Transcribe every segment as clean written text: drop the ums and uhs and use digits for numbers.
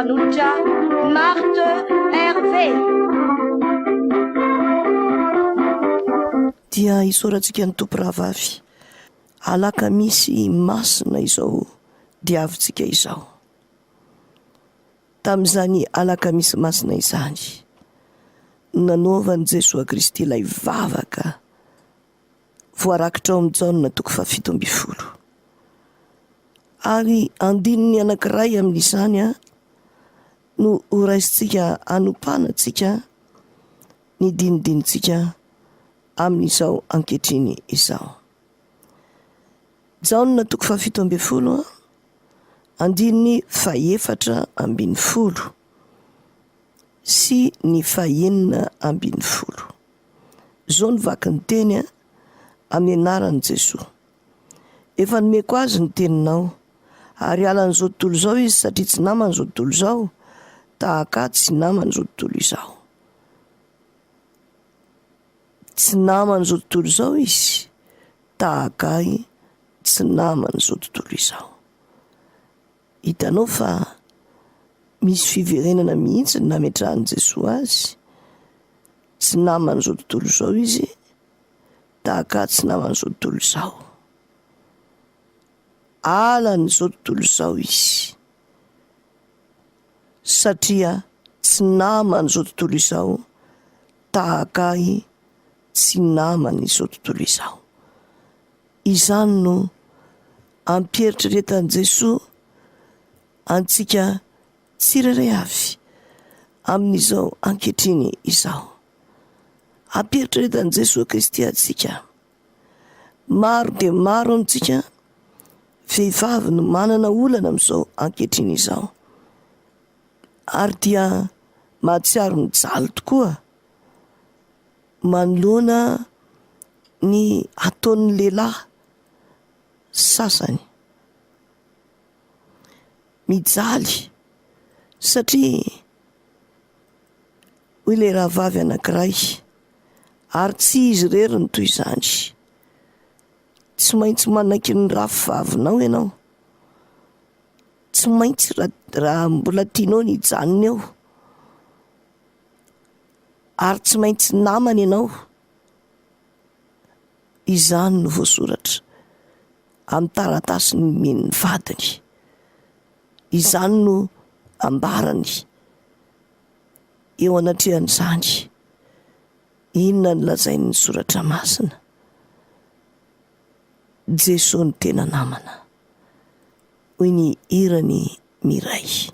mpanolotra Marthe Hervé. Dia isaorantsika ny Tompo rahavavy. Alakamisy masina izao diavintsika izao. Tamin'izany Alakamisy masina izany no nanaovan'i Jesoa Kristy ilay vavaka voarakitra ao amin'ny Jaona toko faha-17. Ary andininy anankiray amin'izany no horaisintsika hanompanantsika ny dinidinintsika amin'izao ankehitriny izao. Jaona toko faha-17, andininy fahefatra ambinifolo sy ny fahenina ambinifolo. Izao no vaky ny teny amin'ny anaran'i Jesoa. Efa nomeko azy ny teninao, ary halan'izao tontolo izao izy satria tsy naman'izao tontolo izao, tahaka ahy tsy naman'izao tontolo izao. Tsy naman'izao tontolo izao izy, tahaka ahy tsy naman'izao tontolo izao. Hitanao fa misy fiverenana mihitsy ny nametrahan'i Jesoa azy, tsy naman'izao tontolo izao izy, tahaka ahy tsy naman'izao tontolo izao. Halan'izao tontolo izao izy, satria tsy naman'izao tontolo izao, tahaka ahy tsy naman'izao tontolo izao. Izany no ampieritreretan'i Jesoa antsika tsirairay avy amin'izao ankehitriny izao. Ampieritreretan'i Jesoa Kristy antsika. Maro dia maro amintsika vehivavy no manana olana amin'izao ankehitriny izao. Ary dia mahatsiaro mijaly tokoa manoloana ny ataon'ny lehilahy sasany. Mijaly satria hoy ilay rahavavy anankiray, ary tsy izy irery no toy izany, tsy maintsy manaiky ny rafivavinao ianao. Tsy maintsy raha mbola tianao ny hijanona eo ary tsy maintsy namana ianao. Izany no voasoratra amin'ny taratasy nomen'ny vadiny. Izany no ambarany eo anatrehan'izany. Inona no lazain'ny soratra masina? Jesoa no tena namana. Hoy ny hiran'i Mireille.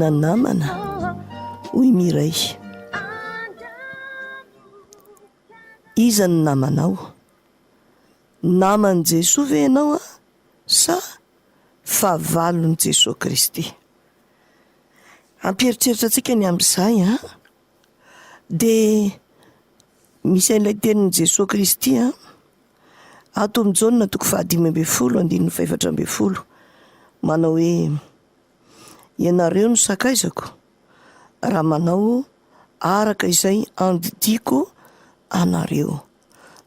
Omena namana, hoy Mireille. Iza no namanao? Naman'i Jesoa ve ianao sa fahavalon'i Jesoa Kristy? Hampieritreritra antsika ny amin'izay an! Dia misy an'ilay tenin'i Jesoa Kristy an! Ato amin'i Jaona toko fahadimy ambin'ny folo andininy fahefatra ambin'ny folo manao hoe, Ianareo no sakaizako raha manao araka izay andidiako anareo.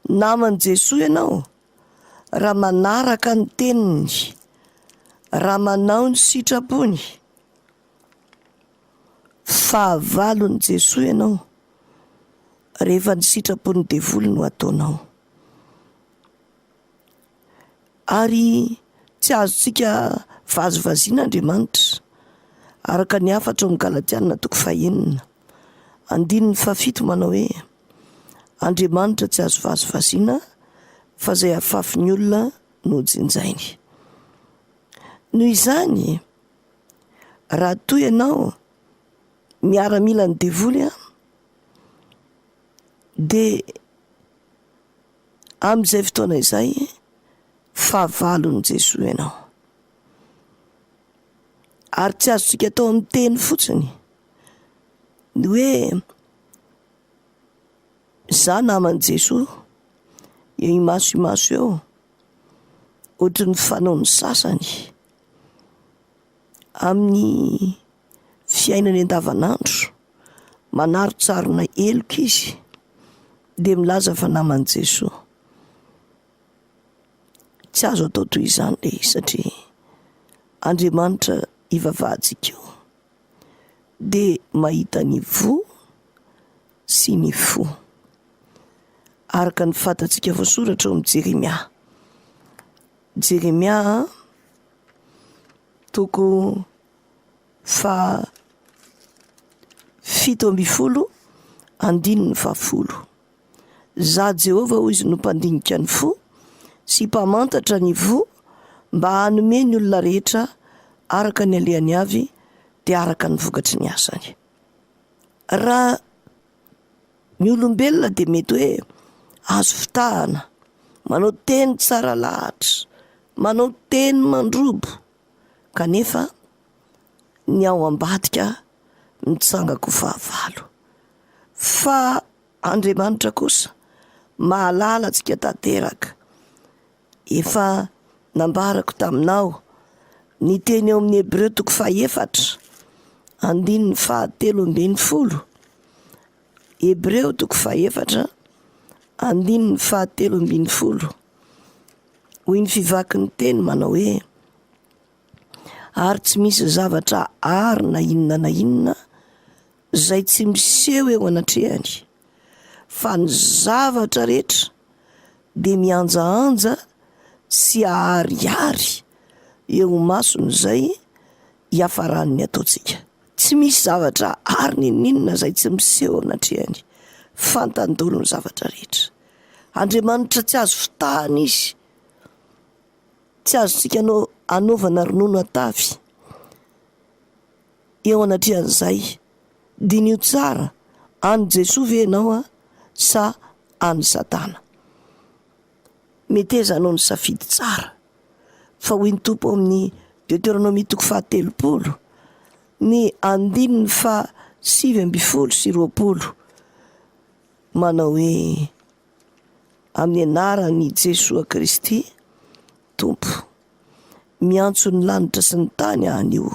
Naman'i Jesoa ianao raha manaraka ny teniny, raha manao ny sitrapony. Fahavalon'i Jesoa ianao rehefa ny sitrapon'ny devoly no ataonao. Ary tsy azontsika vazivaziana Andriamanitra, araka ny hafatra ao amin'ny Galatiana toko fahenina, andininy fahafito manao hoe, Andriamanitra tsy azo vazivaziana fa izay afafin'ny olona no jinjainy. Noho izany, raha toa ianao miaramilan'ny devoly dia amin'izay fotoana izay fahavalon'i Jesoa ianao. Ary tsy azontsika atao amin'ny teny fotsiny ny hoe za naman'i Jesoa eo imaso imaso eo, ohatry ny fanaon'ny sasany amin'ny fiainany andavanandro, manarontsarona heloka izy dia milaza fa naman'i Jesoa. Tsy azo atao toy izany ilay izy satria Andriamanitra ivavahantsika io dia mahita ny voa sy ny fo. Araka ny fantatsika voasoratra ao amin'ny Jeremia. Jeremia toko faha 17 andininy fahafolo. Izaho Jehovah, hoy izy, no mpandinika ny fo sy mpamantatra ny voa mba hanome ny olona rehetra araka ny alehany avy dia araka ny vokatry ny asany. Raha ny olombelona dia mety hoe azo fitahana, manao teny tsara lahatra, manao teny mandrobo, kanefa ny ao ambadika mitsanga-ko fahavalo. Fa Andriamanitra kosa mahalala antsika tanteraka. Efa nambarako taminao ny teny ao amin'ny Hebreo toko fahefatra, andininy fahatelo ambin'ny folo. Hebreo toko fahefatra, andininy fahatelo ambin'ny folo. Hoy ny fivaky ny teny manao hoe, ary tsy misy zavatra ary na inona na inona izay tsy miseho eo anatrehany, fa ny zavatra rehetra dia mihanjahanja sy aharihary eo imason'izay hiafaran'ny ataontsika. Tsy misy zavatra ary n'inon'inona izay tsy miseho eo anatrehany. Fantany daholo ny zavatra rehetra. Andriamanitra tsy azo fitahana izy. Tsy azontsika anao anaovana ronono atavy eo anatrehan'izay. Diniho tsara, an'i Jesoa ve ianao sa an'i Satana? Meteza hanao ny safidy tsara. Fa hoy ny Tompo ao amin'ny Deoteronomia toko faha-30, ny andininy faha-19 sy 20, manao hoe, Amin'ny anaran'i Jesoa Kristy Tompo, miantso ny lanitra sy ny tany aho anio,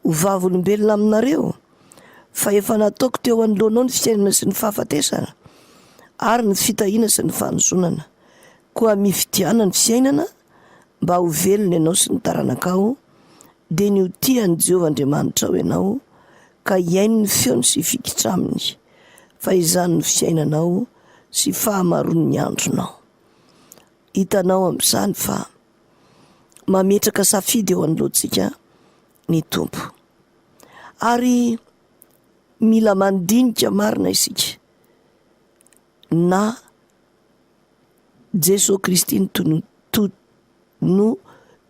ho vavolombelona aminareo fa efa nataoko teo anoloanao ny fiainana sy ny fahafatesana ary ny fitahiana sy ny fanozonana. Koa mifidiana ny fiainana mba ho velona ianao sy ny taranakao, dia ny ho tia an'i Jehovah Andriamanitrao ianao ka hihaino ny feony sy hifikitra aminy, fa izany no fiainanao sy fahamaroan'ny andronao. Hitanao amin'izany fa mametraka safidy eo anoloantsika ny Tompo. Ary mila mandinika marina isika na Jesoa Kristy no to, to, no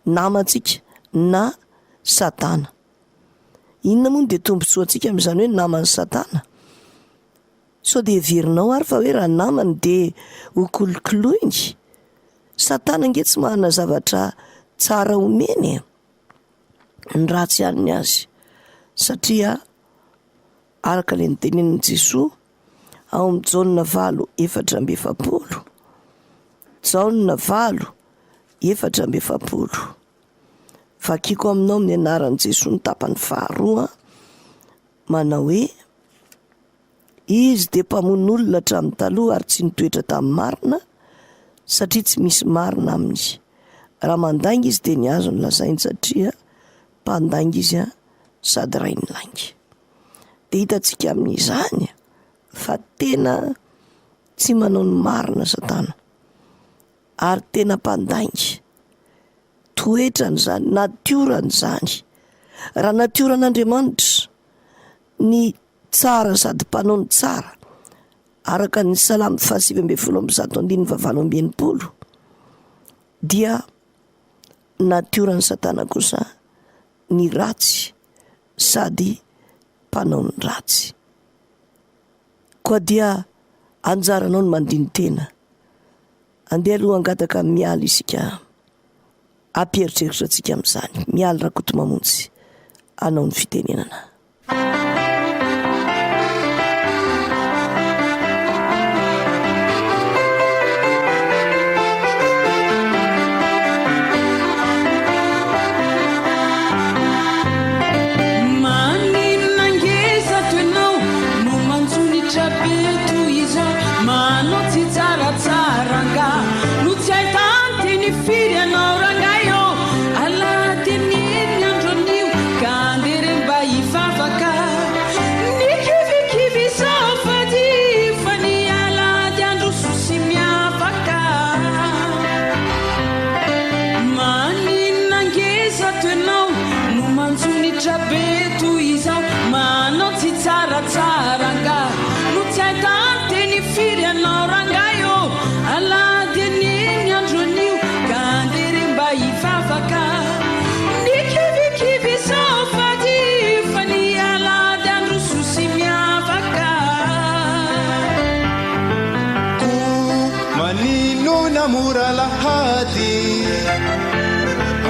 namantsika na Satana. Inona moa no dia tombontsoantsika amin'izany hoe naman'i Satana? Sao dia heverinao ary fa hoe raha namany dia ho kolokoloiny? Satana ange tsy manana zavatra tsara omeny e! Ny ratsy ihany ny azy. Satria araka ilay notenenin'i Jesoa ao amin'ny Jaona valo 44, Jaona valo 44, Vakiko aminao amin'ny anaran'i Jesoa ny tapany faharoa manao hoe, Izy dia mpamono olona hatramin'ny taloha ary tsy nitoetra tamin'ny marina, satria tsy misy marina aminy. Raha mandainga izy dia ny azy no lazainy satria mpandainga izy sady rain'ny lainga. Dia hitantsika amin'izany fa tena tsy manao ny marina Satana ary tena mpandainga. Toetrany izany, natiorany izany. Raha natioran'Andriamanitra ny tsara sady mpanao ny tsara, araka ny Salamo faha-119 andininy faha-68, dia natioran'i Satana kosa ny ratsy sady mpanao ny ratsy. Koa dia anjaranao ny mandini-tena. Andeha aloha hangataka amin'i Mialy isika hampieritreritra antsika amin'izany. Mialy Rakotomamonjy, hanao ny fitenenana. Maninona ngeza to ianao no manjonitra be toy izao Manao tsy tsaratsara angaha no tsy ahitan-teny firy ianao rangahy ô Alahady anie ny andro anio ka andeha re mba hivavaka Nikivikivy izao fadio fa ny alahady andro soa sy miavaka Maninona ngeza to ianao no manjonitra be toy izao Manao tsy tsaratsara angaha no tsy ahitan-teny firy ianao rangahy ô Alahady anie ny andro anio ka andeha re mba hivavaka Nikivikivy izao fadio fa ny alahady andro soa sy miavaka. Koa maninona mora alahady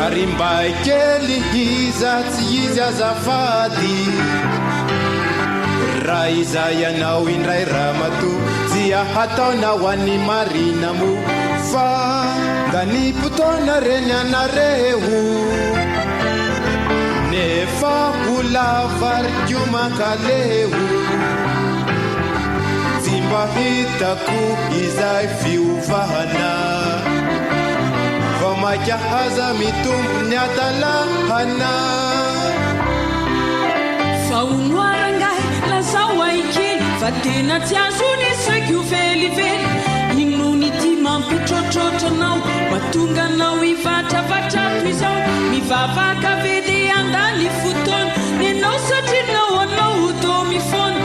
Ary mbay kely iza tsy izy azafady Raha iza ianao indray ramatoa Tsy ahataona ho an'ny marina moa Fa ndanipotoana re ny anareo Nefa ho lava ry ko mankaleo Tsy mba hitako izay fiovana Vao maika aza mitombo ny hadalana. Fa hono hoa rangahy lazao ahy kely Fa tena tsy azon'ny saiko velively Inona ity mampitrotrotra anao Mahatonga anao hivatravatra toy izao Mivavaka ve dia handany fotoana Nenao satrinao anao ho toa mifoana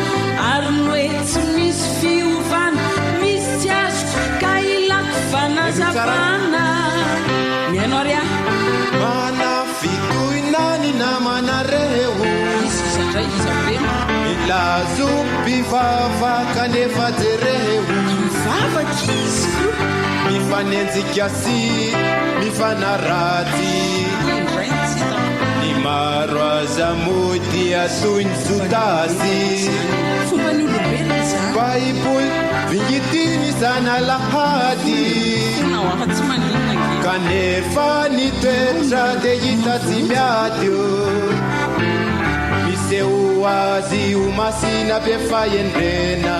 Ary ny hoe tsy misy fiovana Misy tsy azoko ka ilako fanazavana Mihaino ary aho. Manafitohina ny namanareo. Iza iza indray iza be. Milazo mpivavaka nefa jereo. Mivavaka izy ko. Mifanenjika sy mifanaratsy. Indray ny tsy hitako. Ny maro aza moa dia toy ny jodasy. Fomban'ny olombelona izany. Baiboly vingitiny isan'alahady. Fona ao afa tsy maninona ange. Kanefa ny toetra dia hita tsy miady o. Miseho azy ho masina be fahendrena.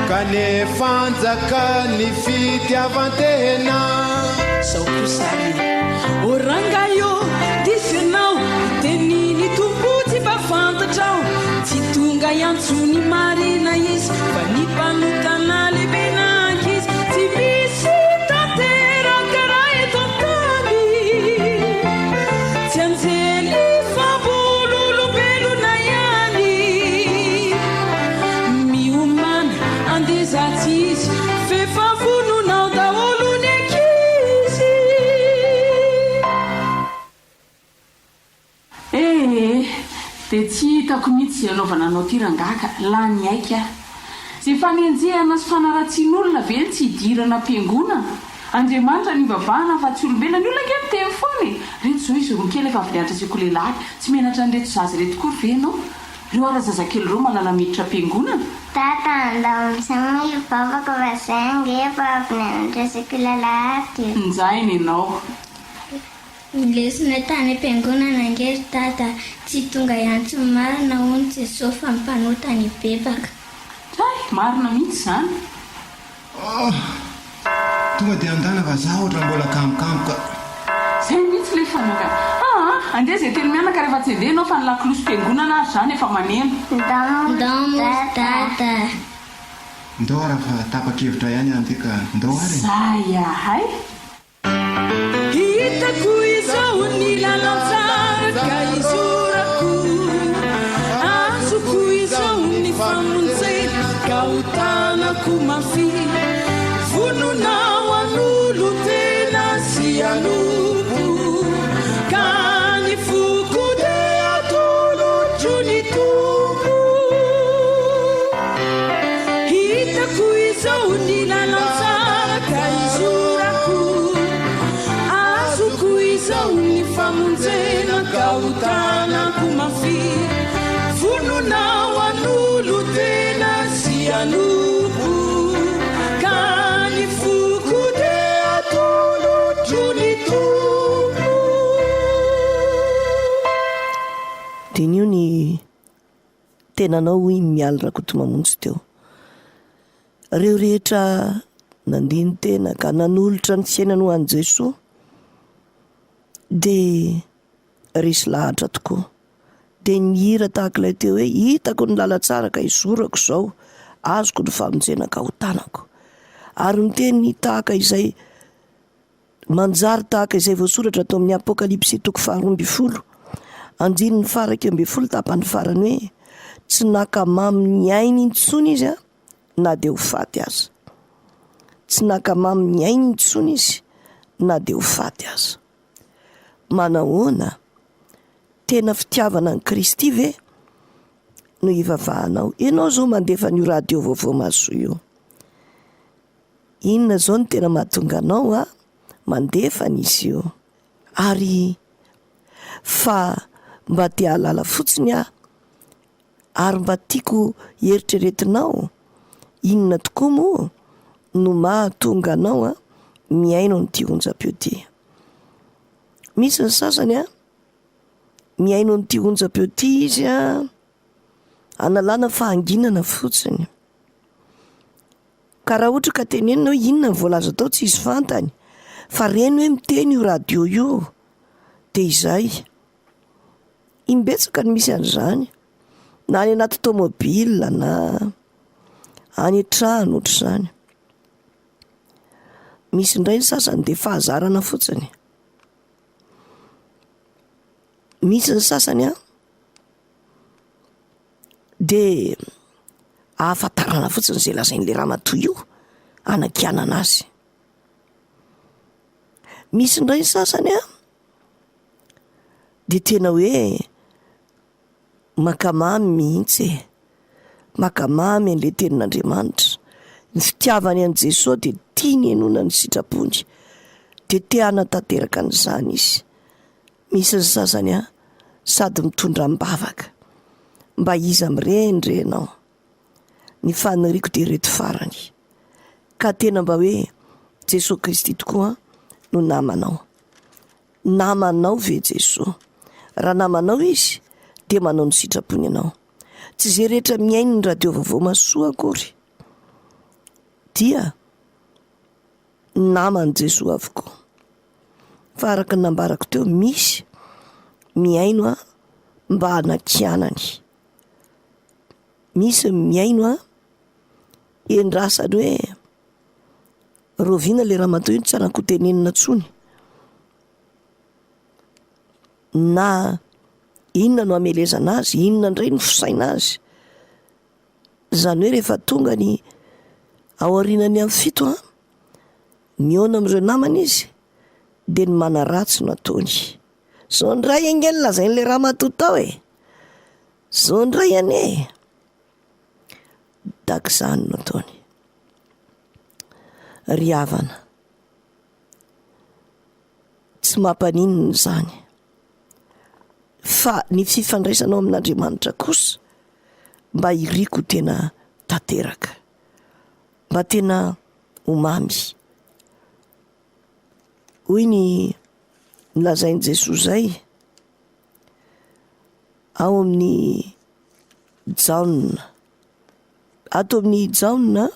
Kanefa anjakan'ny fitiavan-tena. Zao kosa ary e. Ô rangahy ô, diso ianao, ny tenin'ny Tompo tsy mba fantatrao. Tsy tonga hiantso ny marina Izy, fa ny mpanota na lehibe na ankizy. Tsy misy tanteraka raha eto an-tany. Tsy anjely fa mbola olombelona ihany. Miomàna andeha za tsy izy f'efa vonona ao daholo ny ankizy. Eh! Tsy hitako mihitsy izay anaovana anao ity rangahy ka, lany aika aho. Izay fanenjehana sy fanaratsian'olona ve no tsy hidirana am-piangonana? Andriamanitra no ivavahana fa tsy olombelona. Ny olona ange miteny foana e! Reto izao izy roa kely efa avy nianatra sekoly alahady. Tsy menatra an'ireto zaza ireto kory ve ianao? Ireo ara zazakely ireo mahalala miditra am-piangonana? Dada andao amin'izay moa hivavaka fa zay ange efa avy nianatra sekoly alahady e! Njay nenao. Ny lesona tany am-piangonana ange ry Dada tsy tonga hiantso ny marina hono Jesoa fa ny mpanota nibebaka. Hay! Marina mihitsy izany. Oh! Tonga dia andana fa za ohatran'ny mbola kamokamo ka. Zay mihitsy le fanaka. Aa! Andeha zay telo mianaka rehefa tsy andeha ianao fa ny lakolosim-piangonana ary zany efa maneno. Ndao moa ry Dada. Ndao ara fa tapa-kevitra ihany aho andeha ka ndao ary e. Zay ahay. Hitako izao ny lalantsara ka izorako Azoko izao ny famonjena ka ho tanako mafy Vonona ho hanolo-tena sy hanompo Ka ny foko dia atolotro ny Tompo Hitako izao ny lalantsara ka izorako Azoko izao ny famonjena ka ho tanako mafy Vonona ho hanolo-tena sy hanompo Ka ny foko dia atolotro ny Tompo. Diniho ny tenanao hoy Mialy Rakotomamonjy teo. Ireo rehetra nandini-tena ka nanolotra ny fiainany ho an'i Jesoa dia resy lahatra tokoa. Dia nihira tahaka ilay teo hoe hitako ny lalantsara ka izorako izao, azoko ny famonjena ka ho tanako. Ary niteny tahaka izay Manjary tahaka izay voasoratra ato amin'ny Apokalypsy toko faha-12, andininy faha-11 tapany farany hoe, Tsy nankamamy ny ainy intsony izy na dia ho faty aza. Tsy nankamamy ny ainy intsony izy na dia ho faty aza. Manahoana? Tena fitiavana an'i Kristy ve no ivavahanao? Ianao izao mandefa an'io radio vaovao mahasoa io. Inona izao no tena mahatonga anao a mandefa an'izy io? Ary fa mba te hahalala fotsiny aho ary mba tiako heritreretinao inona tokoa moa no mahatonga anao a mihaino an'ity onjam-peo ity. Misy ny sasany a mihaino an'ity onjam-peo ity izy a hanalana fahanginana fotsiny. Ka raha ohatra ka tenenina hoe inona ny voalaza tao tsy hisy fantany fa reny hoe miteny io radio io de izay. Imbetsaka no misy an'izany na any anaty tomobile na any an-trano ohatr'izany. Misy indray ny sasany de fahazarana fotsiny. Misy ny sasany an de ahafantarana fotsiny zay lazain'le ramatoa io hanakianana azy. Misy indray ny sasany an, de tena hoe mankamamy mihitsy e, mankamamy an'le tenin'Andriamanitra, ny fitiavany an'i Jesoa de tiany henoina ny sitrapony, de te hanatanteraka an'izany izy. Misy ny sasany an, sady mitondra am-bavaka. Mba iza amin'ireny re ianao? Ny faniriako dia ireto farany. Ka tena mba hoe Jesoa Kristy tokoa no namanao. Namanao ve Jesoa? Raha namanao Izy dia manao ny sitrapony ianao. Tsy izay rehetra mihaino ny radio vaovao mahasoa akory dia naman'i Jesoa avokoa. Fa araka ny nambarako teo, misy mihaino an mba hanakianany. Misy ny mihaino an hiandrasany hoe rahoviana ilay ramatoa iny tsy hanan-kotenenina intsony. Na inona no hamelezana azy, inona indray no fisaina azy. Izany hoe rehefa tonga ny ao aorianan'ny amin'ny fito an, mihaona amin'ireo namany izy dia ny manaratsy no ataony. Izao indray ange no lazain'ilay ramatoa tao e! Zao indray anie e! Tahaka izany no ataony. Ry havana, tsy mampaninona izany, fa ny fifandraisanao amin'Andriamanitra kosa mba iriko ho tena tanteraka, mba tena ho mamy. Hoy ny nolazain'i Jesoa izay ao amin'ny Jaona, ato amin'ny Jaona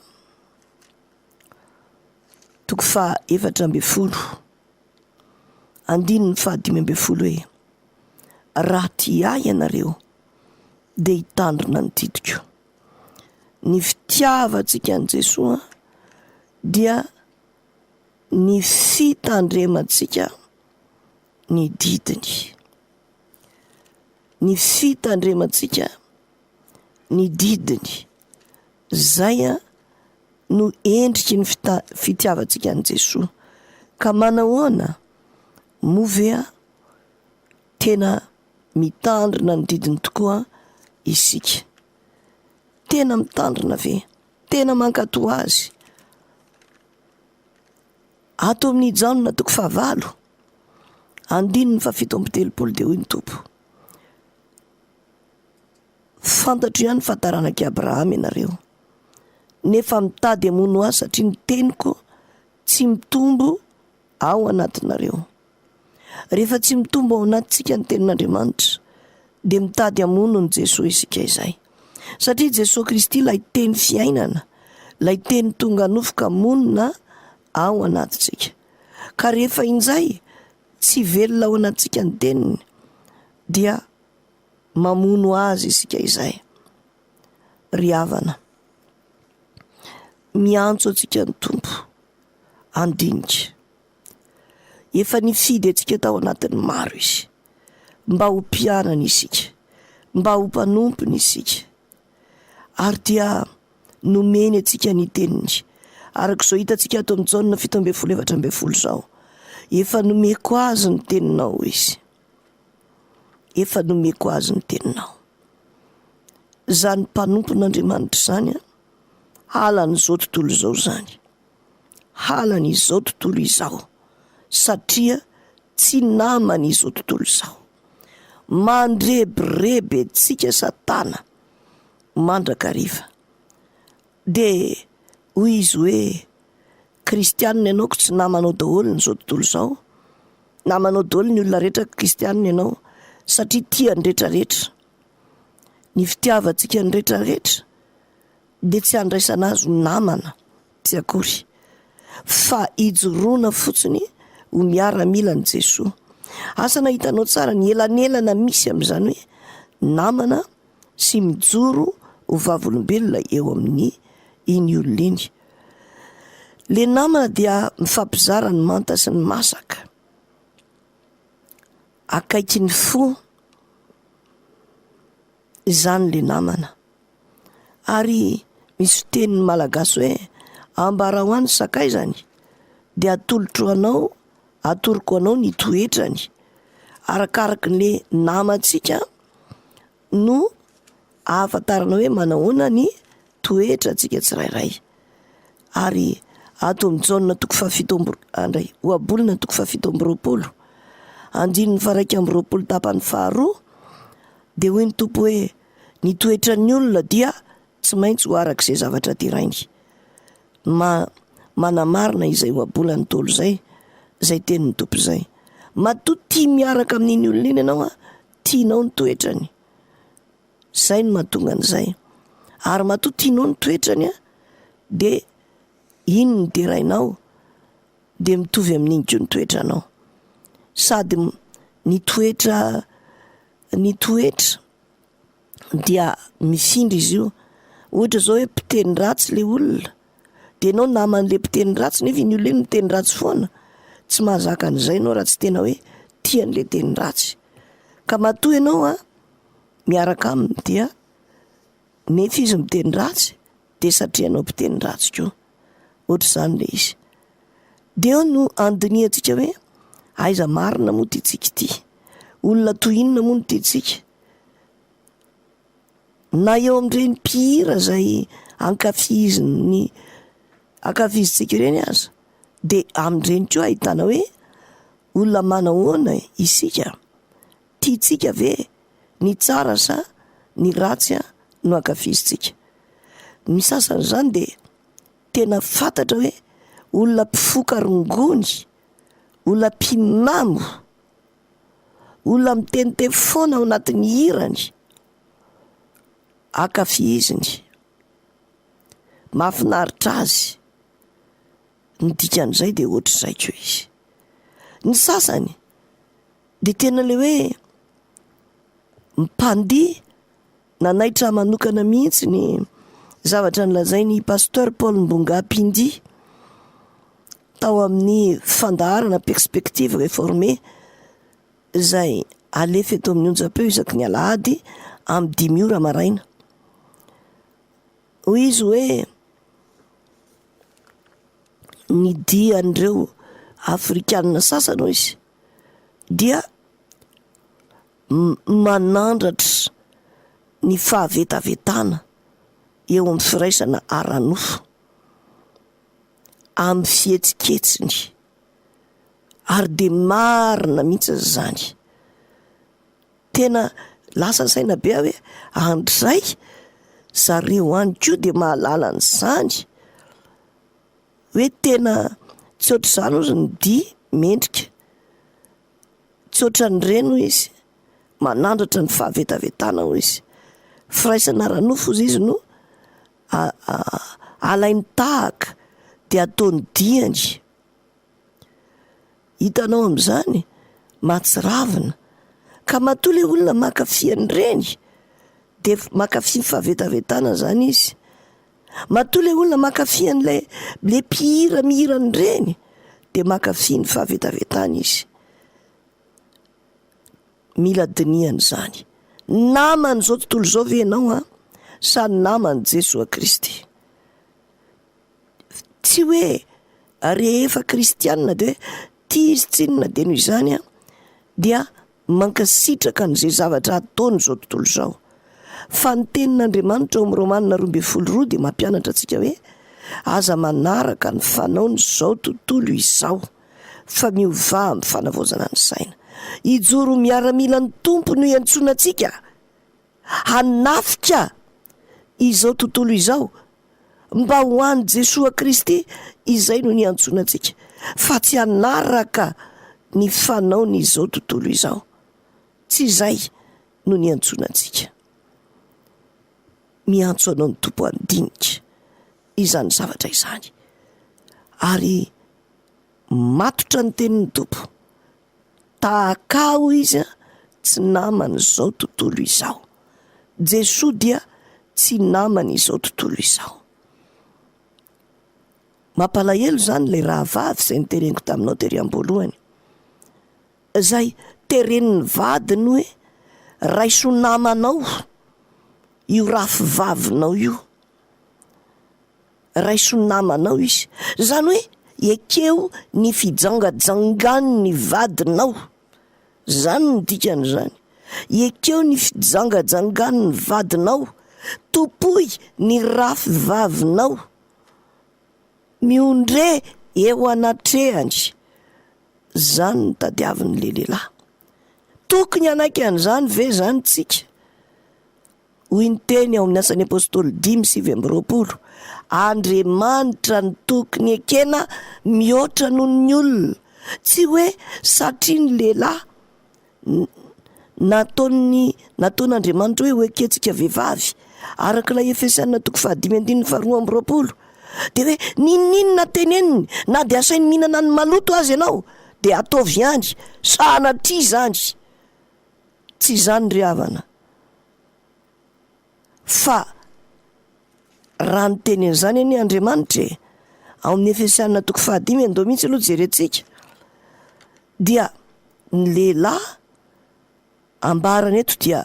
toko faha 14, andininy faha 15 hoe, Raha tia ahy ianareo dia hitandrina ny didiko. Ny fitiavantsika an'i Jesoa dia ny fitandremantsika ny didiny. Ny fitandremantsika ny didiny. Zay no endriky ny fitiavantsika an'i Jesoa. Ka manahoana moa ve tena mitandrina ny didiny tokoa isika? Tena mitandrina ve? Tena mankatò azy? Ato amin'ny Jaona toko fahavalo, andininy faha-37 dia hoy ny Tompo, Fantatro ihany fa taranak'i Abrahama ianareo, nefa mitady hamono ahy satria ny teniko tsy mitombo ao anatinareo. Rehefa tsy mitombo ao anatintsika ny tenin'Andriamanitra, dia mitady hamono an'i Jesoa isika izay. Satria Jesoa Kristy ilay teny fiainana, ilay teny tonga nofo ka monina ao anatintsika. Ka rehefa injay tsy velona ao anatintsika ny teniny, dia mamono azy isika izay. Ry havana, miantso antsika ny Tompo handinika. Efa nifidy antsika tao anatin'ny maro Izy, mba ho mpianany isika, mba ho mpanompony isika. Ary dia nomeny antsika ny teniny. Araka izao hitantsika ato amin'ny Jaona 17 14 izao, efa nomeko azy ny teninao, hoy Izy. Efa nomeko azy ny teninao. Izany mpanompon'Andriamanitra izany, halan'izao tontolo izao izany. Halany izao tontolo izao satria tsy namany izao tontolo izao. Mandrebireby antsika satana mandrakariva. Dia hoy izy hoe, kristianina ianao ko tsy namanao daholo ny izao tontolo izao, namanao daholo ny olona rehetra kristianina ianao satria tia ny retraretra. Ny fitiavantsika ny retraretra dia tsy handraisana azy ho namana tsy akory fa ijoroana fotsiny ho miaramilan'i Jesoa. Asa na hitanao tsara ny elanelana misy amin'izany hoe namana sy mijoro ho vavolombelona eo amin'ny iny olona iny. Le namana dia mifampizara ny manta sy ny masaka. Akaiky ny fo izany le namana. Ary misy fitenin'ny Malagasy hoe, ambarao ahy ny sakaizany, dia atolotro anao, atoroko anao ny toetrany. Arakaraky ny namantsika no ahafantarana hoe manahoana ny toetrantsika tsirairay. Ary ato amin'ny Jaona toko fahafito amby, andray, Ohabolana toko fahafito amby 20, andininy faha-21 tapany faharoa, dia hoy ny Tompo hoe, Ny toetran'ny olona dia tsy maintsy ho araka izay zavatra derainy. Ma, manamarina izay ohabolan'ny Ntaolo izay, izay tenin'ny Tompo izay. Matoa tia miaraka amin'iny olona iny ianao an, tianao ny toetrany. Izay no mahatonga an'izay. Ary matoa tianao ny toetrany an, dia iny no derainao, dia mitovy amin'iny koa ny toetranao. Sady ny toetra, ny toetra dia mifindra izy io. Ohatra zao hoe mpiteny ratsy le olona, de enao naman'le mpiteny ratsy nefa iny olona iny miteny ratsy foana, tsy mahazaka an'izay enao raha tsy tena hoe tia an'le teny ratsy. Ka matoa enao an miaraka aminy dia nefa izy miteny ratsy de satria enao mpiteny ratsy koa. Ohatr'izany le izy. De eo no andinihantsika hoe aiza marina moa ty tsika ity? Olona toy inona moa no tiantsika? Na eo amin'ireny mpihira izay ankafizin'ny ankafizintsika ireny aza dia amin'ireny koa ahitana hoe olona manahoana isika, tiantsika ve ny tsara sa ny ratsy no ankafizintsika. Ny sasany izany dia tena fantatra hoe olona mpifoka rongony, olona mpimamo, olona miteniteny foana ao anatin'ny hirany. Ankafiziny. Mahafinaritra azy. Ny dikan'izay dia ohatr'izay koa izy. Ny sasany dia tena ilay hoe mpandihy nanaitra manokana mihitsy ny zavatra nolazain'i Pasteur Paul Mbonga Pindi tao amin'ny fandaharana Perspective Réformée izay alefa eto amin'ny onjam-peo isaky ny alahady amin'ny dimy ora maraina. Hoy izy hoe ny dian'ireo Afrikanina sasany hoy izy dia manandratra ny fahavetavetana eo amin'ny firaisana ara-nofo amin'ny fihetsiketsiny. Ary dia marina mihitsy izany. Tena lasa saina be aho hoe andray zareo any koa dia mahalala an'izany. Hoe tena tsy ohatr'izany hozy ny dihy mendrika. Tsy ohatran'ireny hoy izy, manandratra ny fahavetavetana hoy izy. Firaisana ara-nofo hozy izy no alainy tahaka dia ataony diany. Hitanao amin'izany, mahatsiravina. Ka matoa ilay olona mankafy an'ireny, dia mankafy ny fahavetavetana izany izy. Matoa ilay olona mankafy an'ilay ilay mpihira mihira an'ireny, dia mankafy ny fahavetavetana izy. Mila dinihana izany. Naman'izao tontolo izao ve ianao an? Sa naman'i Jesoa Kristy? Tsy hoe rehefa kristianina dia hoe tia izy tsinona dia noho izany an, dia mankasitraka an'izay zavatra ataony izao tontolo izao. Fa ny tenin'Andriamanitra ao amin'ny Romana 12:2 dia mampianatra antsika hoe aza manaraka ny fanaon'izao tontolo izao fa miovà amin'ny fanavaozana ny saina. Hijoro ho miaramilan'ny Tompo no iantsoana antsika hanafika izao tontolo izao mba ho an'i Jesoa Kristy, izay no niantsoana antsika, fa tsy hanaraka ny fanaon'izao tontolo izao. Tsy izay no niantsoana antsika. Miantso anao ny Tompo handinika izany zavatra izany. Ary matotra ny tenin'ny Tompo. Tahaka ahy hoy izy tsy naman'izao tontolo izao. Jesoa dia tsy naman'izao tontolo izao. Mampalahelo izany ilay rahavavy izay noteneniko taminao tery am-boalohany. Izay teren'ny vadiny hoe raiso namanao io rafivavinao io. Raiso namanao izy. Izany hoe ekeo ny fijangajangan'ny vadinao. Izany no dikan'izany. Ekeo ny fijangajangan'ny vadinao. Tompoy ny rafivavinao. Miondreha eo anatrehany. Izany no tadiavin'ilay lehilahy. Tokony hanaiky an'izany ve izany tsika? Hoy ny teny ao amin'ny Asan'ny Apostoly 5:29, Andriamanitra no tokony ekena mihoatra noho ny olona. Tsy hoe satria ny lehilahy nataon'ny nataon'Andriamanitra hoe ho ekentsika vehivavy, araka ilay Efesiana toko fahadimy andininy faharoa amby roapolo, dia hoe n'inon'inona teneniny, na dia asainy mihinana ny maloto aza ianao, dia ataovy ihany, sanatria izany. Tsy izany ry havana fa raha niteny an'izany anie Andriamanitra e, ao amin'ny Efesiana toko fahadimy andao mihitsy aloha jerentsika, dia ny lehilahy ambarany eto dia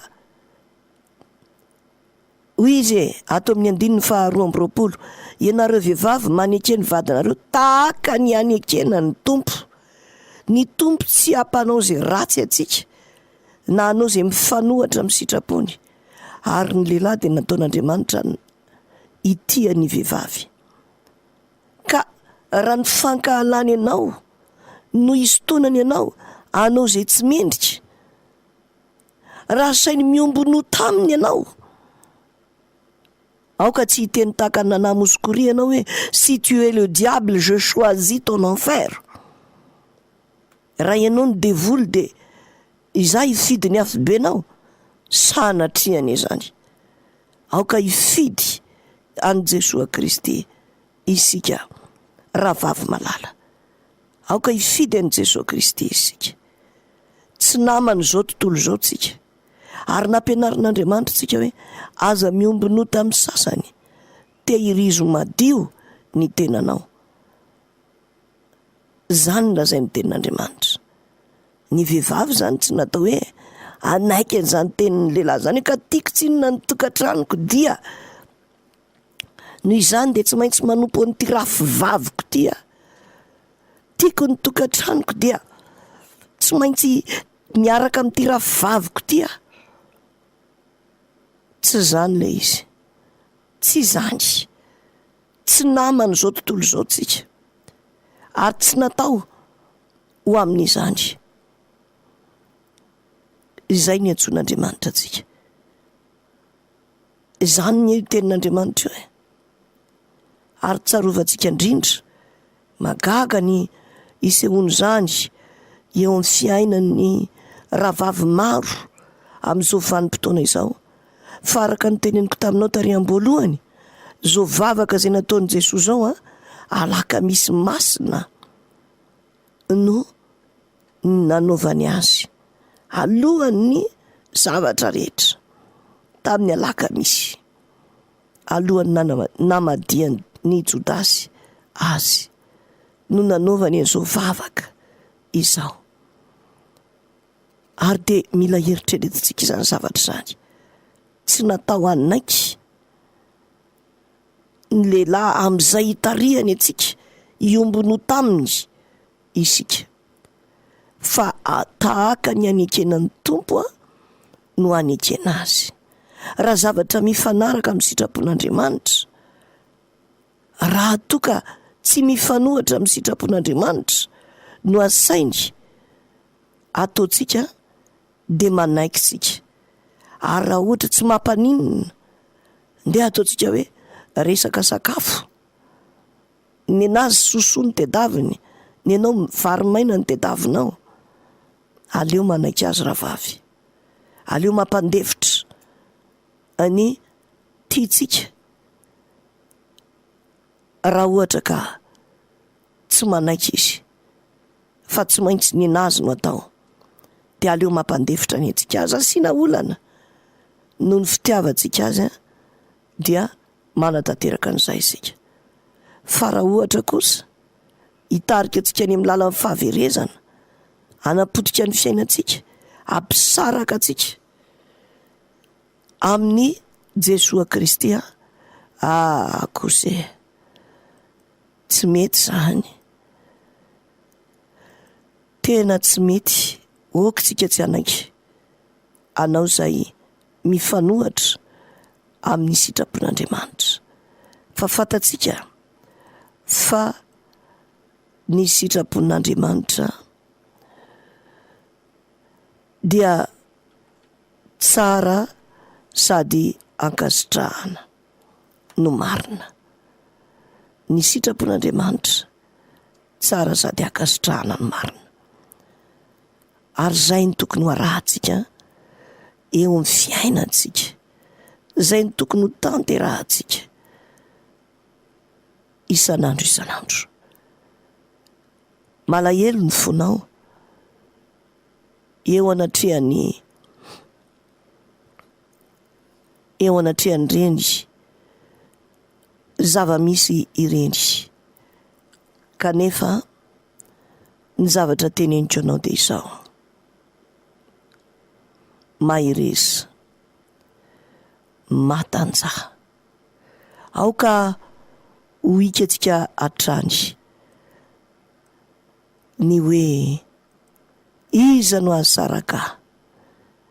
Hoy izy e, ato amin'ny andininy faha 22, Ianareo vehivavy maneke ny vadinareo tahaka ny anekena ny Tompo. Ny Tompo tsy hampanao izay ratsy antsika, na hanao izay mifanohitra amin'ny sitrapony. Ary ny lehilahy dia nataon'Andriamanitra hitia ny vehivavy. Ka raha ny fankahalany anao no hisintonany anao hanao izay tsy mendrika, raha asainy miombon'ota aminy ianao, aoka tsy hiteny tahaka an'i Nana Mouskouri ianao hoe si tu es le diable je choisis ton enfer. Raha ianao no devoly dia izaho hifidy ny afobenao? Sanatria anie izany. Aoka hifidy an'i Jesoa Kristy isika rahavavy malala. Aoka hifidy an'i Jesoa Kristy isika. Tsy naman'izao tontolo izao tsika. Ary nampianarin'Andriamanitra tsika hoe aza miombon'ota amin'ny sasany. Tehirizo madio ny tenanao. Izany no lazain'ny tenin'Andriamanitra. Ny vehivavy izany tsy natao hoe hanaiky an'izany tenin'ny lehilahy izany hoe ka tiako tsinona ny tokantranoko dia noho izany dia tsy maintsy manompo an'ity rafivaviko ity aho. Tiako ny tokantranoko dia tsy maintsy miaraka amin'ity rafivaviko ity aho. Tsy izany ilay izy. Tsy izany. Tsy naman'izao tontolo izao tsika. Ary tsy natao ho amin'izany. Izay no iantsoan'Andriamanitra antsika. Izany anie io tenin'Andriamanitra io e. Ary tsarovantsika indrindra, mahagaga ny isehoan'izany eo amin'ny fiainan'ny rahavavy maro amin'izao vanim-potoana izao. Fa araka ny teneniko taminao tary am-boalohany, izao vavaka izay nataon'i Jesoa izao an, alakamisy masina no nanaovany azy, alohan'ny zavatra rehetra, tamin'ny alakamisy, alohan'ny namadihan'i Jodasy azy no nanaovany an'izao vavaka izao. Ary dia mila eritreretintsika izany zavatra izany. Tsy natao hanaiky ny lehilahy amin'izay hitarihany antsika hiombon'ota aminy isika, fa tahaka ny anekena ny Tompo no anekena azy. Raha zavatra mifanaraka amin'ny sitrapon'Andriamanitra, raha toa ka tsy mifanohitra amin'ny sitrapon'Andriamanitra no asainy ataontsika dia manaiky isika. Ary raha ohatra tsy mampaninona, ndeha ataontsika hoe resaka sakafo, nenazy sosoa no tedaviny, nenao vary maina no tedavinao, aleo manaiky azy rahavavy, aleo mampandefitra ny tiantsika raha ohatra ka tsy manaiky izy fa tsy maintsy nenazy no atao dia aleo mampandefitra ny antsika aza asiana olana noho ny fitiavantsika azy dia manatanteraka an'izay isika fa raha ohatra kosa hitarika antsika any amin'ny lalan'ny fahaverezana hanapotika ny fiainantsika hampisaraka antsika amin'i Jesoa Kristy ah kosa e Tsy mety izany. Tena tsy mety. Ok tsika tsy hanaiky hanao izay mifanohatra amin'ny sitrapon'Andriamanitra. Fa fantatsika fa ny sitrapon'Andriamanitra dia tsara sady ankasitrahana. no marina. Ny sitrapon'Andriamanitra tsara sady ankasitrahana ny marina. Ary izay no tokony ho arahantsika eo amin'ny fiainantsika. Izay no tokony ho tanterahantsika isan'andro isan'andro. Malahelo ny fonao eo anatrehan'ny eo anatrehan'ireny zava-misy ireny. Kanefa ny zavatra teneniko anao dia izao, mahereza, matanjaha. Aoka ho hikantsika hatrany ny hoe iza no hahasaraka ahy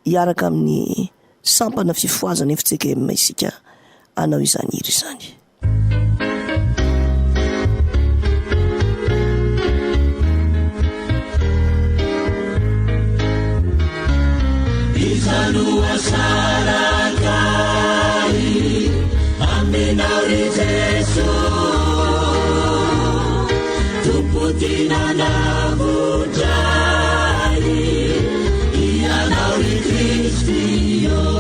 hiaraka amin'i. Sampana Fifohazana FJKM isika hanao izany hira izany. Iza no asaraka ahy aminao ry Jesoa Tompo tiana nanavotra ahy Ianao ry Kristy ô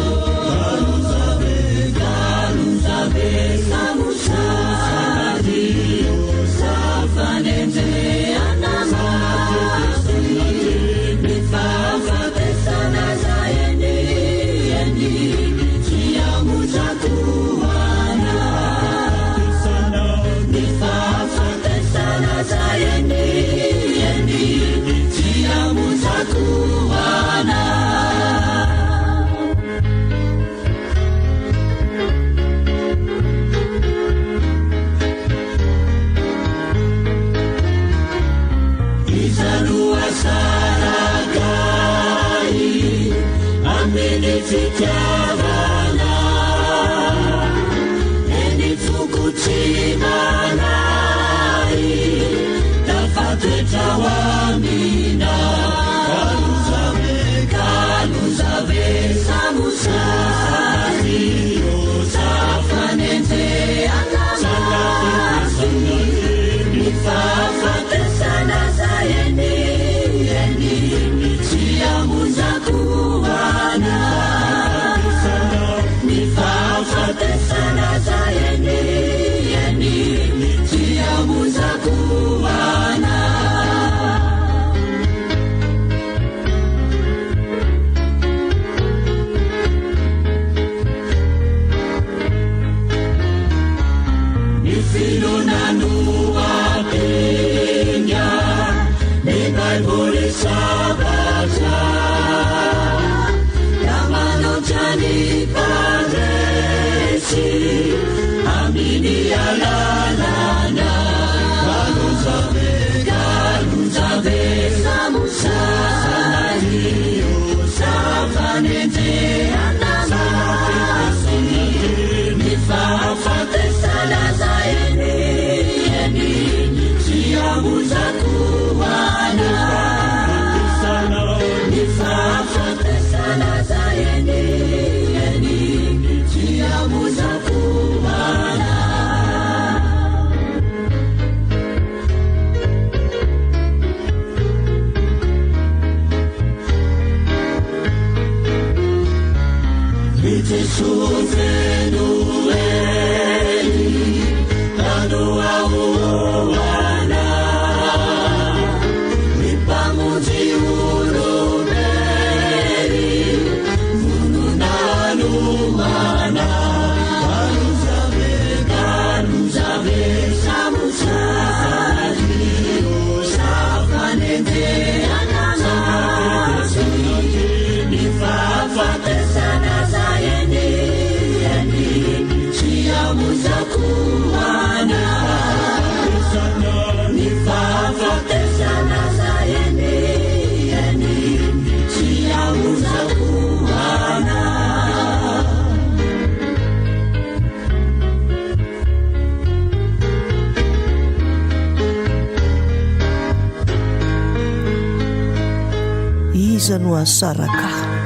Iza no hahasaraka ahy?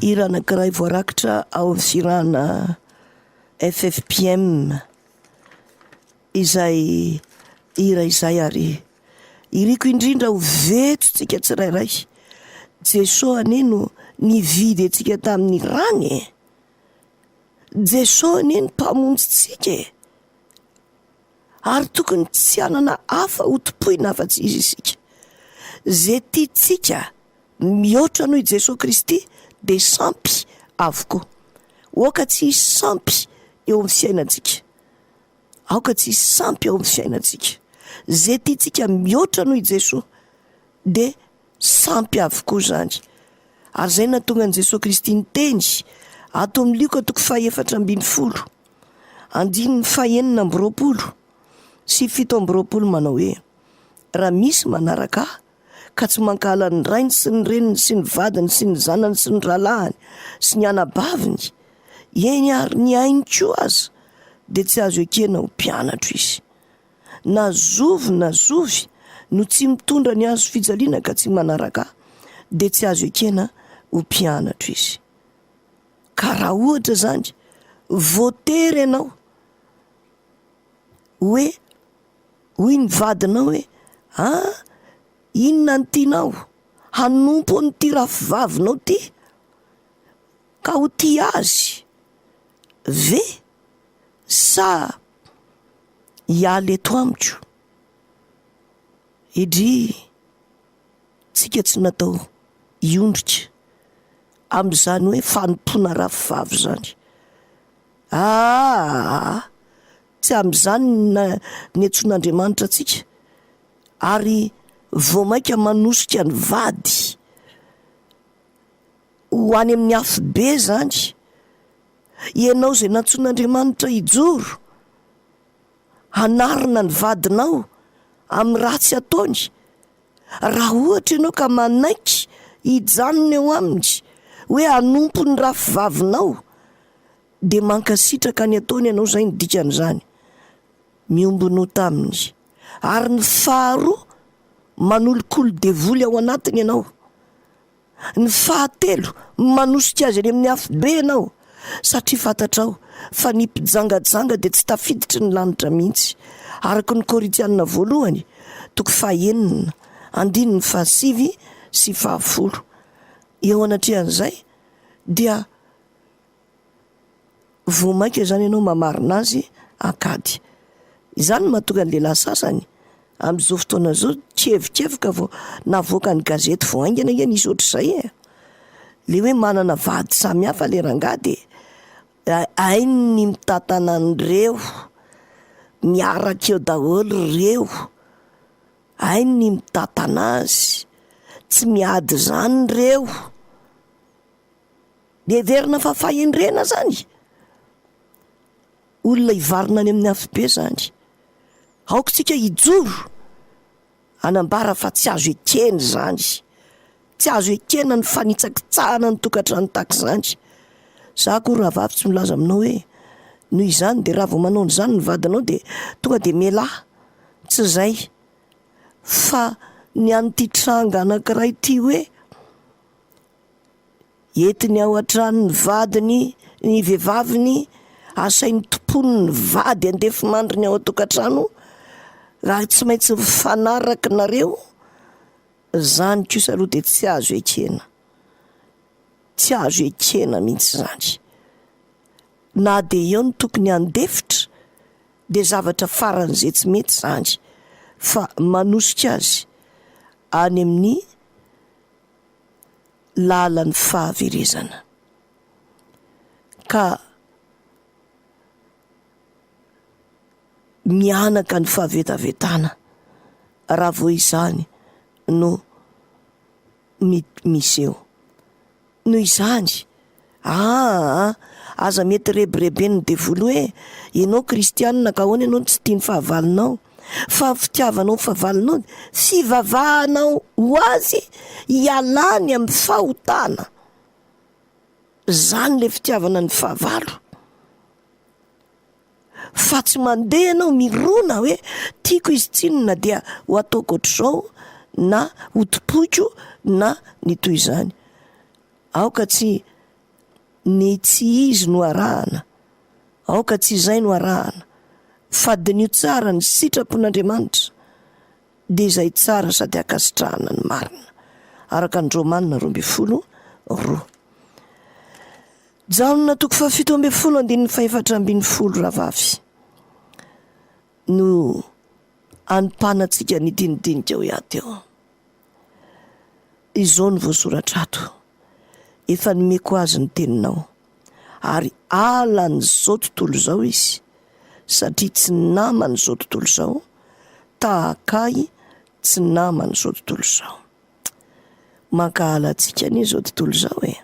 Hira anankiray voarakitra ao amin'ny fihirana FFPM izay hira izay ary iriko indrindra ho vetsontsika tsirairay. Jesoa anie no nividy antsika tamin'ny rany e! Jesoa anie no mpamonjintsika e! Ary tokony tsy hanana hafa ho tompoina afa-tsy Izy isika. Ze tiantsika mihoatra noho i Jesoa Kristy dia sampy avokoa. Aoka tsy hisy sampy eo amin'ny fiainantsika. Aoka tsy hisy sampy eo amin'ny fiainantsika. Ze tiantsika mihoatra noho i Jesoa dia sampy avokoa izany. Ary izay no nahatonga an'i Jesoa Kristy niteny ato amin'ny Lioka toko fahefatra 18, andininy fahenina amby 20 sy 27 manao hoe, Raha misy manaraka Ahy, ka tsy mankahala ny rainy sy ny reniny sy ny vadiny sy ny zanany sy ny rahalahiny sy ny anabaviny, eny ary ny ainy koa aza, dia tsy azo ekena ho mpianatro izy. Na zovy na zovy no tsy mitondra ny hazo fijaliana ka tsy manaraka ahy, dia tsy azo ekena ho mpianatro izy. Ka raha ohatra izany, voatery ianao hoe hoy ny vadinao hoe, ah, inona no tianao? Hanompo an'ity rafivavinao ity ka ho tia azy ve sa hiala eto amiko? Edry, tsika tsy natao hiondrika amin'izany hoe fanompoana rafivavy izany. Aa! Tsy amin'izany no niantsoan'Andriamanitra antsika, ary vao mainka manosika ny vady ho any amin'ny afobe izany. Ianao izay nantsoin'Andriamanitra hijoro, hanarina ny vadinao amin'ny ratsy ataony, raha ohatra ianao ka manaiky hijanona eo aminy, hoe hanompo ny rafivavinao, Dia mankasitraka ny ataony ianao izay no dikan'izany. Miombonota aminy. Ary ny faharoa, manolokolo devoly ao anatiny ianao. Ny fahatelo, manosika azy any amin'ny afobe ianao, satria fantatrao fa ny mpijangajanga dia tsy tafiditry ny lanitra mihitsy, araka ny Korintiana voalohany, toko fahenina, andininy fahasivy sy fahafolo. Eo anatrehan'izay dia. Vao mainka izany ianao mamarina azy an-kady. Izany no mahatonga ny lehilahy sasany amin'izao fotoana izao kevikevoka vao navoakan'ny gazety vao haingana ange nisy ohatr'izay e! Le hoe manana vady samy hafa le rangahy de hainy ny mitantana an'ireo, miaraka eo daholo ireo, hainy ny mitantana azy, tsy miady izany ireo. Heverina fa fahendrena zany? Olona hivarina any amin'ny afobe zany. Aoka isika hijoro hanambara fa tsy azo ekena izany. Tsy azo ekena ny fanitsakitsahana ny tokantrano tahaka izany. Za akory rahavavy tsy milaza aminao hoe noho izany dia raha vao manao an'izany ny vadinao dia tonga dia mialà. Tsy izay. Fa ny an'ity tranga anankiray ity hoe. Entiny ao an-tranon'ny vadiny ny vehivaviny, asainy tompoiny ny vady andefimandriny ao an-tokantrano, raha tsy maintsy mifanaraka nareo, zany kosa aloha dia tsy azo ekena, tsy azo ekena mihitsy zany, na dia eo ny tokony handefitra dia zavatra faran'izay tsy mety zany fa manosika azy any amin'ny lalan'ny fahaverezana. Ka mihanaka ny fahavetavetana raha vao izany no miseho. Noho izany, aa aza mety rebireben'ny devoly hoe ianao kristianina ka ahoana ianao no tsy tia ny fahavalonao? Fa ny fitiavanao ny fahavalonao dia fivavahanao ho azy hialany amin'ny fahotana. Izany ilay fitiavana ny fahavalo. Fa tsy mandeha ianao mirona hoe tiako izy tsinona dia ho ataoko ohatr'izao na ho tompoiko na ny toy izany. Aoka tsy ny tsy izy no arahana, aoka tsy izay no arahana, fa diniho tsara ny sitrapon'Andriamanitra dia izay tsara sady ankasitrahana ny marina, araka ny Romana 12 2. Jaona toko fahafito ambin'ny folo andininy fahefatra ambin'ny folo rahavavy no anompanantsika ny dinidinika hoe ato eo. Izao no voasoratra ato, Efa nomeko azy ny teninao, ary halan'izao tontolo izao izy, satria tsy naman'izao tontolo izao, tahaka ahy tsy naman'izao tontolo izao. Mankahala antsika anie izao tontolo izao e!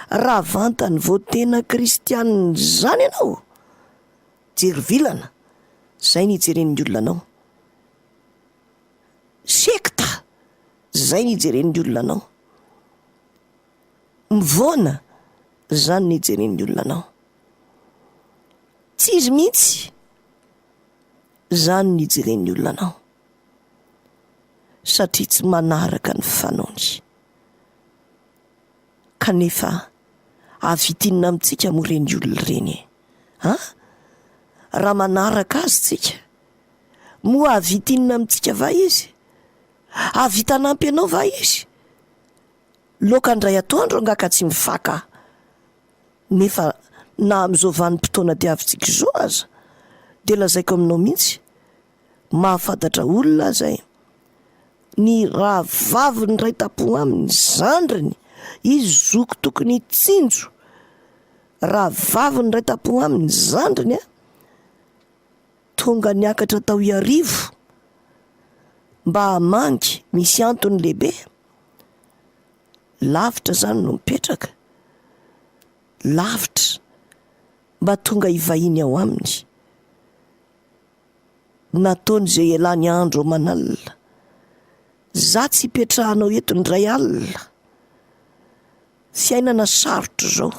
Raha vantany vao tena kristianina izany ianao, jery vilana, izay no hijeren'ny olona anao. Sekta! Zay ny ijeren'ny olona anao. Mivoana, zany ny ijeren'ny olona anao. Tsy izy mihitsy, zany ny ijeren'ny olona anao. Satria tsy manaraka ny fanaony. Kanefa hahavita inona amintsika moa ireny olona ireny e? An? Raha manaraka azy tsika, moa hahavita inona amintsika va izy? Hahavita hanampy anao va izy? Loaka indray atoandro angaha ka tsy mifaka? Nefa na amin'izao vanim-potoana diavintsika izao aza dia lazaiko aminao mihitsy, mahafantatra olona aza e! Ny rahavaviny iray tampo aminy, zandriny, izy zoky tokony hitsinjo, rahavaviny iray tampo aminy, zandriny a, tonga niakatra tao Iarivo mba hamangy, misy antony lehibe, lavitra zany no mipetraka, lavitra, mba tonga hivahiny ao aminy. Nataony izay ialany andro aman'alina. Za tsy ipetrahanao eto indray alina. Fiainana sarotra izao.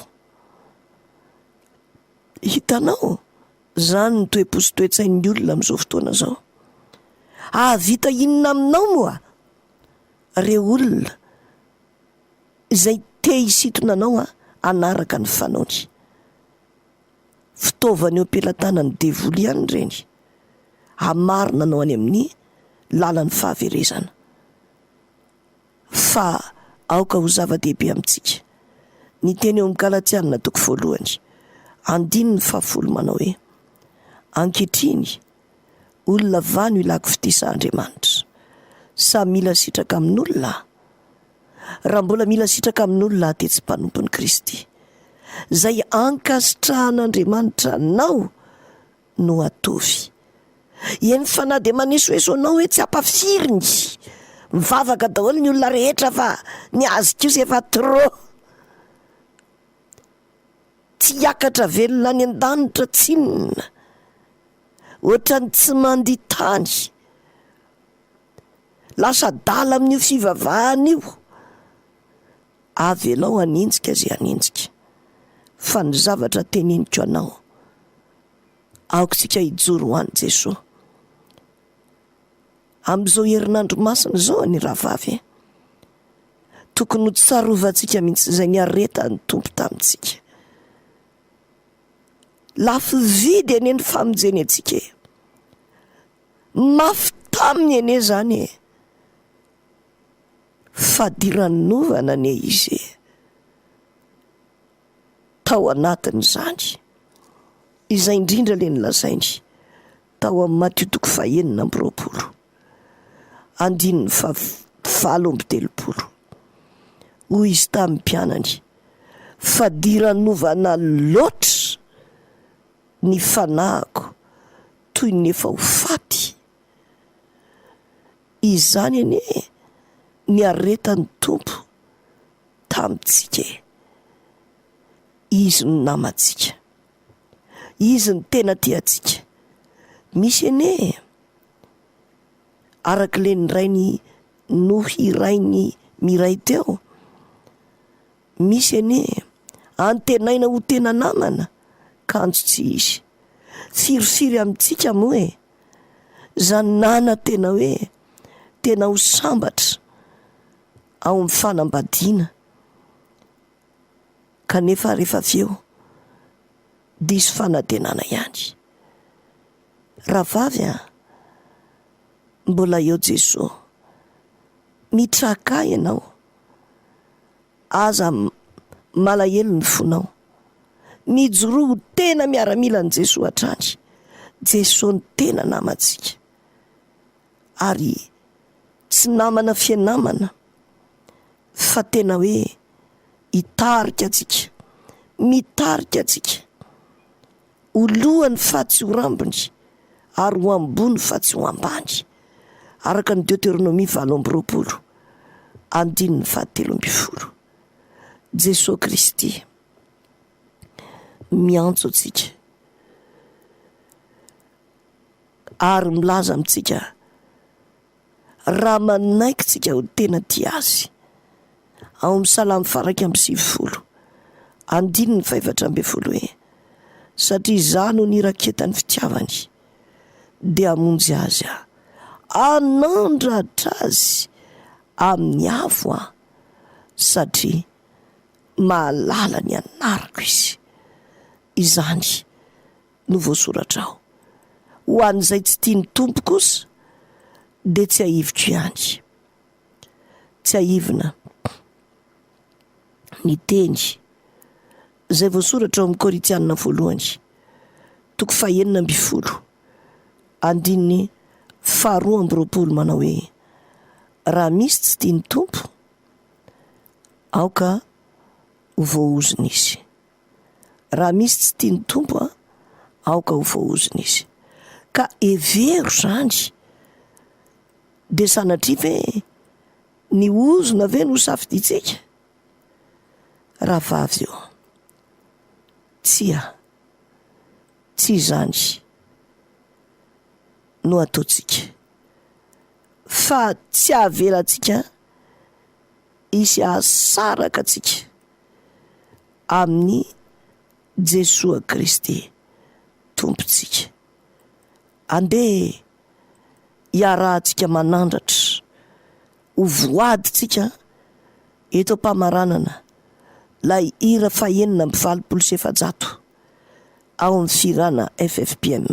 Hitanao? Izany ny toe-po sy toe-tsain'ny olona amin'izao fotoana izao. Hahavita inona aminao moa ireo olona izay te hisintona anao hanaraka ny fanaony? Fitaovana eo am-pelatanan'ny devoly ihany ireny, hamarina anao any amin'ny lalan'ny fahaverezana. Fa aoka ho zava-dehibe amintsika ny teny eo amin'ny Galatiana toko voalohany, andininy fahafolo manao hoe, Ankehitriny, olona va no ilako fitia sa Andriamanitra? Sa mila sitraka amin'olona aho? Raha mbola mila sitraka amin'olona aho dia tsy mpanompon'i Kristy. Izay ankasitrahan'Andriamanitra anao no ataovy. Eny fa na dia manesoeso anao hoe tsy ampafiriny. Mivavaka daholo ny olona rehetra fa ny azy kosa efa trop. Tsy hiakatra velona any an-danitra tsinona. Ohatran'ny tsy mandia tany. Lasa adala amin'io fivavahana io. Avelao hanenjika izay hanenjika. Fa ny zavatra teneniko anao, aoka isika hijoro ho an'i Jesoa. Amin'izao herinandro masina izao anie rahavavy e, tokony ho tsarovantsika mihitsy izay niaretan'ny Tompo tamintsika. Lafo vidy anie ny famonjeny antsika e. Mafy taminy anie izany e! Fadiranovana anie izy e! Tao anatin'izany. Izay indrindra ilay nolazainy tao amin'ny Matio toko fahenina amby roapolo, andininy fahavalo amby telopolo. Hoy izy tamin'ny mpianany, Fadiranovana loatra ny fanahiko toy ny efa ho faty. Izany anie niaretan'ny Tompo tamintsika e! Izy no namantsika. Izy no tena tia antsika. Misy anie e! Araka ilay nirainy nohirain'i Miray teo, Misy anie e! Antenaina ho tena namana kanjo tsy izy. Firifiry amintsika moa e! Zany nanantena hoe tena ho sambatra ao amin'ny fanambadiana kanefa rehefa avy eo diso fanantenana ihany. Rahavavy a! Mbola eo Jesoa. Mitraka ianao. Aza malahelo ny fonao. Mijoroa ho tena miaramilan'i Jesoa hatrany. Jesoa no tena namantsika. Ary tsy namana fia namana fa tena hoe hitarika antsika, mitarika antsika ho lohany fa tsy ho rambony ary ho ambony fa tsy ho ambany, araka ny Deoteronomia 28, andininy fahatelo ambin'ny folo. Jesoa Kristy miantso antsika ary milaza amintsika. Raha manaiky tsika ho tena tia Azy. Ao amin'ny Salamo faha-91, andininy faha-14 hoe, Satria izaho no niraketan'ny fitiavany, dia hamonjy azy aho. Hanandratra azy amin'ny avo aho, satria mahalala ny anarako izy. Izany no voasoratra ao. Ho an'izay tsy tia ny Tompo kosa, dia tsiahiviko ihany. Tsiahivina ny teny izay voasoratra ao amin'ny Korintiana voalohany, toko fahenina ambin'ny folo, andininy faharoa amby roapolo manao hoe, Raha misy tsy tia ny Tompo, aoka ho voaozona izy. Raha misy tsy tia ny Tompo, aoka ho voaozona izy. Ka hevero izany, dia sanatria ve ny ozona ve no safidintsika? Rahavavy ô, tsia, tsy izany no ataontsika, fa tsy avelantsika hisy hahasaraka antsika amin'i Jesoa Kristy Tompontsika. Andeha hiarahantsika manandratra ho voadintsika eto am-pamaranana ilay hira fahenina amby valopolo sy efajato ao amin'ny fihirana ffpm.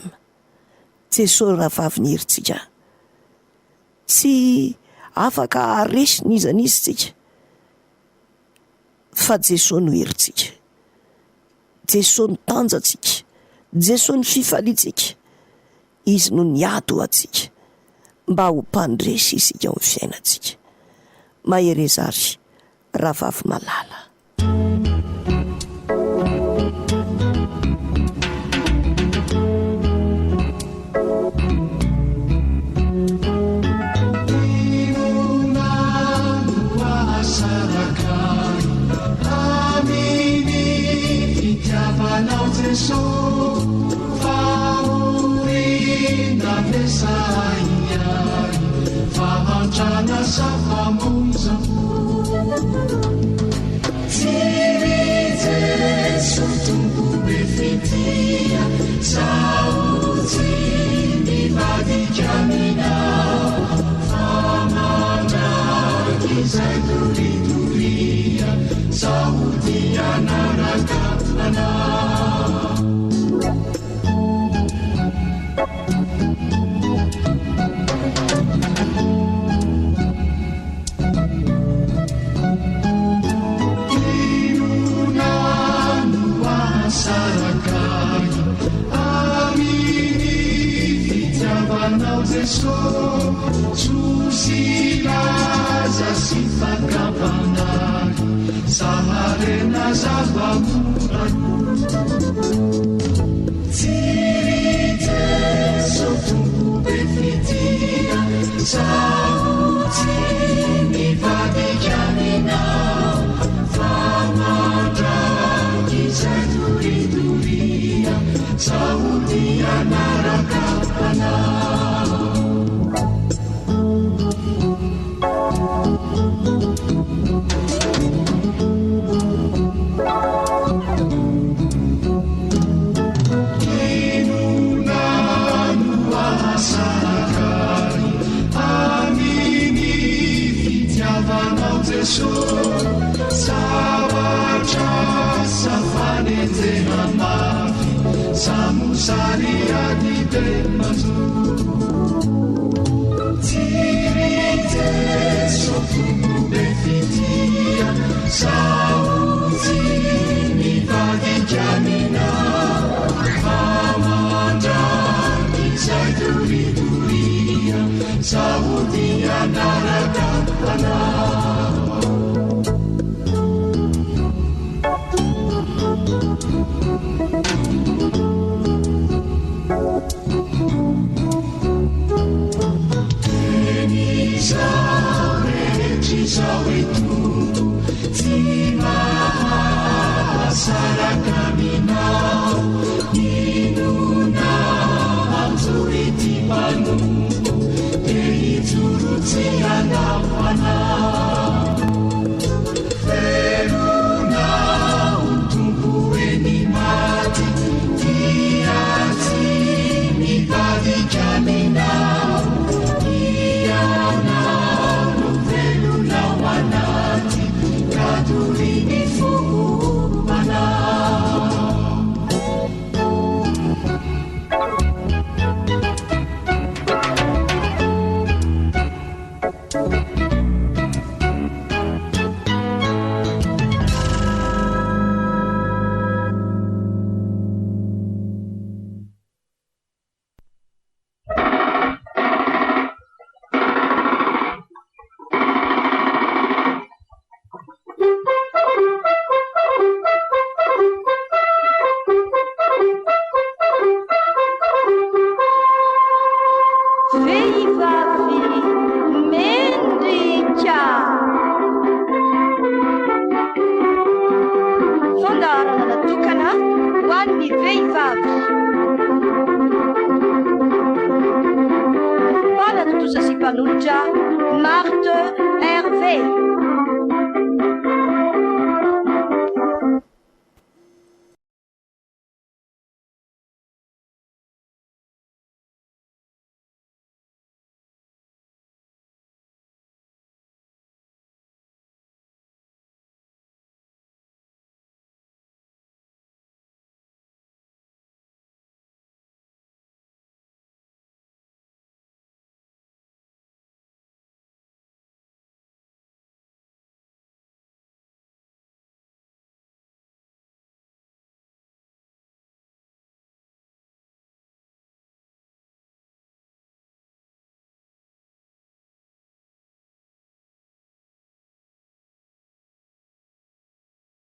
Jesoa rahavavy ny herintsika. Tsy afaka haharesy n'iza n'iza isika fa Jesoa no herintsika. Jesoa no tanjantsika. Jesoa no fifaliantsika. Izy no niady ho antsika mba ho mpandresy isika ao amin'ny fiainantsika. Mahereza àry rahavavy malala. Inona no hahasaraka ahy amin'ny fitiavanao Jeso? Fahoriana ve sa ahiahy, fahantrana sa famoizam-po? Tsy ry Jeso Tompo be fitia, zaho tsy mivadika aminao, fa mandrakizay toritoria, zaho dia hanaraka anao. Inona no hahasaraka ahy amin'ny fitiavanao Jeso? Soa sy laza sy fakam-panahy, sa harena zava-mora. Tsy ry Jeso Tompo be fitia, Zaho tsy mivadika aminao, fa mandrakizay toritoria, zaho dia hanaraka anao. Inona no hahasaraka ahy amin'ny fitiavanao Jeso? Sabatra sa fanenjehana mafy sa mosary ady be manjo? Tsy ry Jeso Tompo be fitia, zaho tsy mivadika aminao, fa mandrakizay toritoria, zaho dia hanaraka anao. Teny izao rehetra izao ry Tompo tsy mahasaraka aminao Inona hanjo ity mpanompo te hijoro tsy. Vehivavy. Mpanatontosa sy mpanolotra, Marthe Hervé.